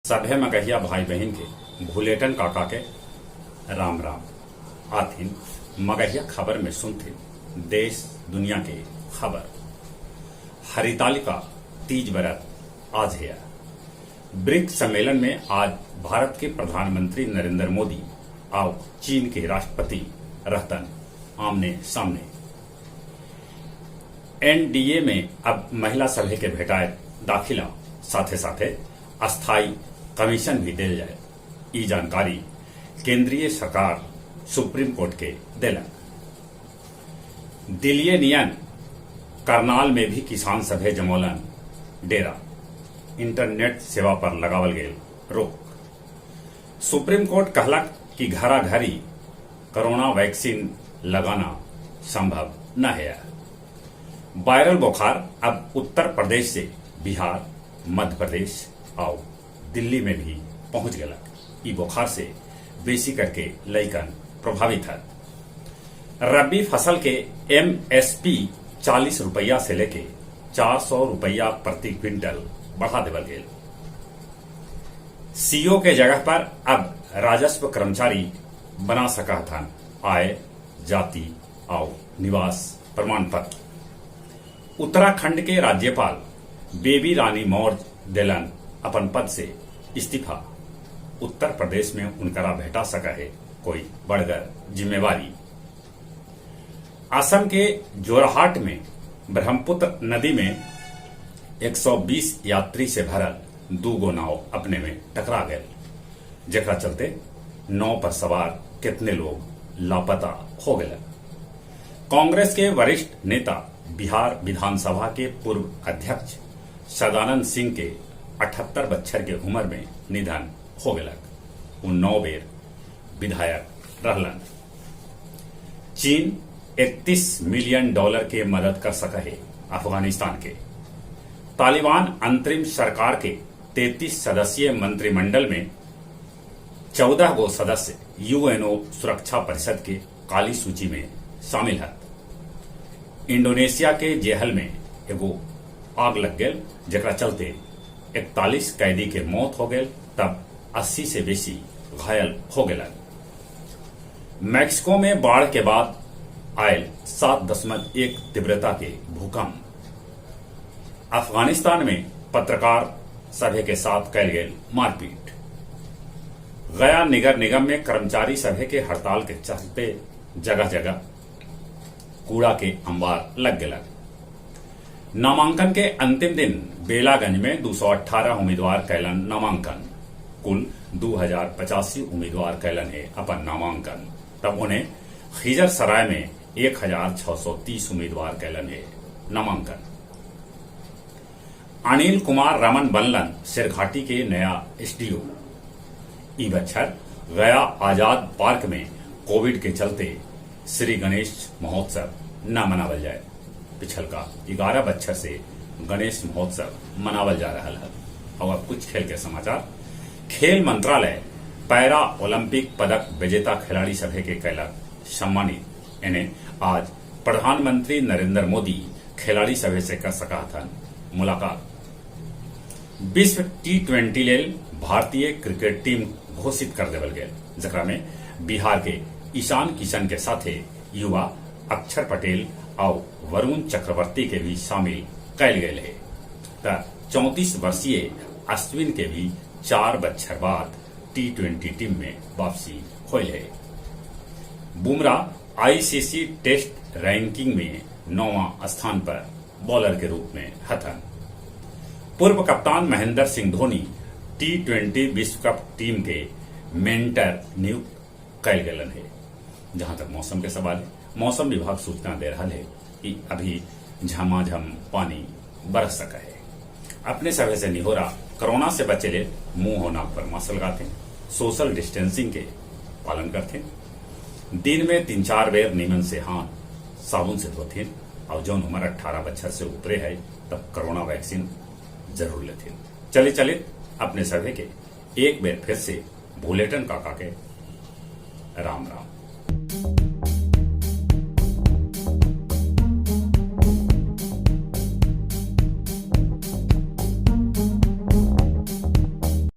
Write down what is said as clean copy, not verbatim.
सभे मगहिया भाई बहिन के भुलेटन काका के राम राम। आथिन मगहिया खबर में सुनथिन देश दुनिया के खबर। हरितालिका तीज बरत आज है। ब्रिक्स सम्मेलन में आज भारत के प्रधानमंत्री नरेंद्र मोदी आउ चीन के राष्ट्रपति रहतन आमने सामने। एनडीए में अब महिला सभे के भेटाए दाखिला, साथे साथे अस्थायी कमीशन भी देल जाए। ई जानकारी केंद्रीय सरकार सुप्रीम कोर्ट के देलक। दिल्ली नियन करनाल में भी किसान सभे जमौलन डेरा, इंटरनेट सेवा पर लगावल गेल रोक। सुप्रीम कोर्ट कहलक कि घरा घरी कोरोना वैक्सीन लगाना संभव न है। वायरल बुखार अब उत्तर प्रदेश से बिहार, मध्य प्रदेश और दिल्ली में भी पहुंच गलक। ई बुखार से बेसी करके लइकन प्रभावित है। रबी फसल के एमएसपी 40 रुपया से लेके 400 रुपया प्रति क्विंटल बढ़ा देवल गेल। सीओ के जगह पर अब राजस्व कर्मचारी बना सका था आय, जाति और निवास प्रमाण पत्र। उत्तराखंड के राज्यपाल बेबी रानी मौर्य देलन अपन पद से इस्तीफा। उत्तर प्रदेश में उनकरा भेटा सका है कोई बड़गर जिम्मेवारी। असम के जोरहाट में ब्रह्मपुत्र नदी में 120 यात्री से भरल दूगो नाव अपने में टकरा गए, जेकरा चलते नाव पर सवार कितने लोग लापता हो गए। कांग्रेस के वरिष्ठ नेता बिहार विधानसभा के पूर्व अध्यक्ष सदानंद सिंह के 78 बच्छर के उम्र में निधन हो गलक। उ 9 बेर विधायक रहलन। चीन 31 मिलियन डॉलर के मदद कर सका है अफगानिस्तान के। तालिबान अंतरिम सरकार के 33 सदस्यीय मंत्रिमंडल में 14 गो सदस्य यूएनओ सुरक्षा परिषद के काली सूची में शामिल है। इंडोनेशिया के जेहल में एगो आग लग गेल, जेकरा चलते 41 कैदी के मौत हो गेल, तब 80 से बेसी घायल हो गेलन। मैक्सिको में बाढ़ के बाद आयल 7.1 तीव्रता के भूकंप। अफगानिस्तान में पत्रकार सभे के साथ कैल गेल मारपीट। गया नगर निगम में कर्मचारी सभे के हड़ताल के चलते जगह जगह कूड़ा के अंबार लग गलक। नामांकन के अंतिम दिन बेलागंज में 218 उम्मीदवार कैलन नामांकन। कुल 2085 उम्मीदवार कैलन है अपन नामांकन। तब उन्हें खिजर सराय में 1630 उम्मीदवार कैलन है नामांकन। अनिल कुमार रमन बनलन शेरघाटी के नया एसडीओ। ई बच्छर गया आजाद पार्क में कोविड के चलते श्री गणेश महोत्सव न मनावल जाए। पिछलका 11 बच्छर से गणेश महोत्सव मनावल जा रहा है। और अब कुछ खेल के समाचार। खेल मंत्रालय पैरा ओलंपिक पदक विजेता खिलाड़ी सभे के कैलक सम्मानित। इन्हें आज प्रधानमंत्री नरेंद्र मोदी खिलाड़ी सभे से कर सका था मुलाकात। विश्व टी20 लेल भारतीय क्रिकेट टीम घोषित कर देवल गेल, जकरा में बिहार के ईशान किशन के साथे युवा अक्षर पटेल और वरुण चक्रवर्ती के भी शामिल कैल गेल है। त 34 वर्षीय अश्विन के भी 4 बच्छर बाद टी20 टीम में वापसी होल है। बुमराह आईसीसी टेस्ट रैंकिंग में 9वां स्थान पर बॉलर के रूप में हथन। पूर्व कप्तान महेंद्र सिंह धोनी टी20 विश्व कप टीम के मेंटर नियुक्त कैल गेलन है। जहां तक मौसम के सवाल है, मौसम विभाग सूचना दे रहा है कि अभी झमाझम पानी बरस सका है। अपने सभे से निहोरा, कोरोना से बचे ले मुंह और नाक पर मास्क लगाते, सोशल डिस्टेंसिंग के पालन करते, दिन में 3-4 बेर नीमन से हाथ साबुन से धोते और जौन उम्र 18 बच्छर से ऊपरे है तब कोरोना वैक्सीन जरूर लेते। चले चले अपने सभे के एक बेर फिर से भुलेटन काका के राम राम।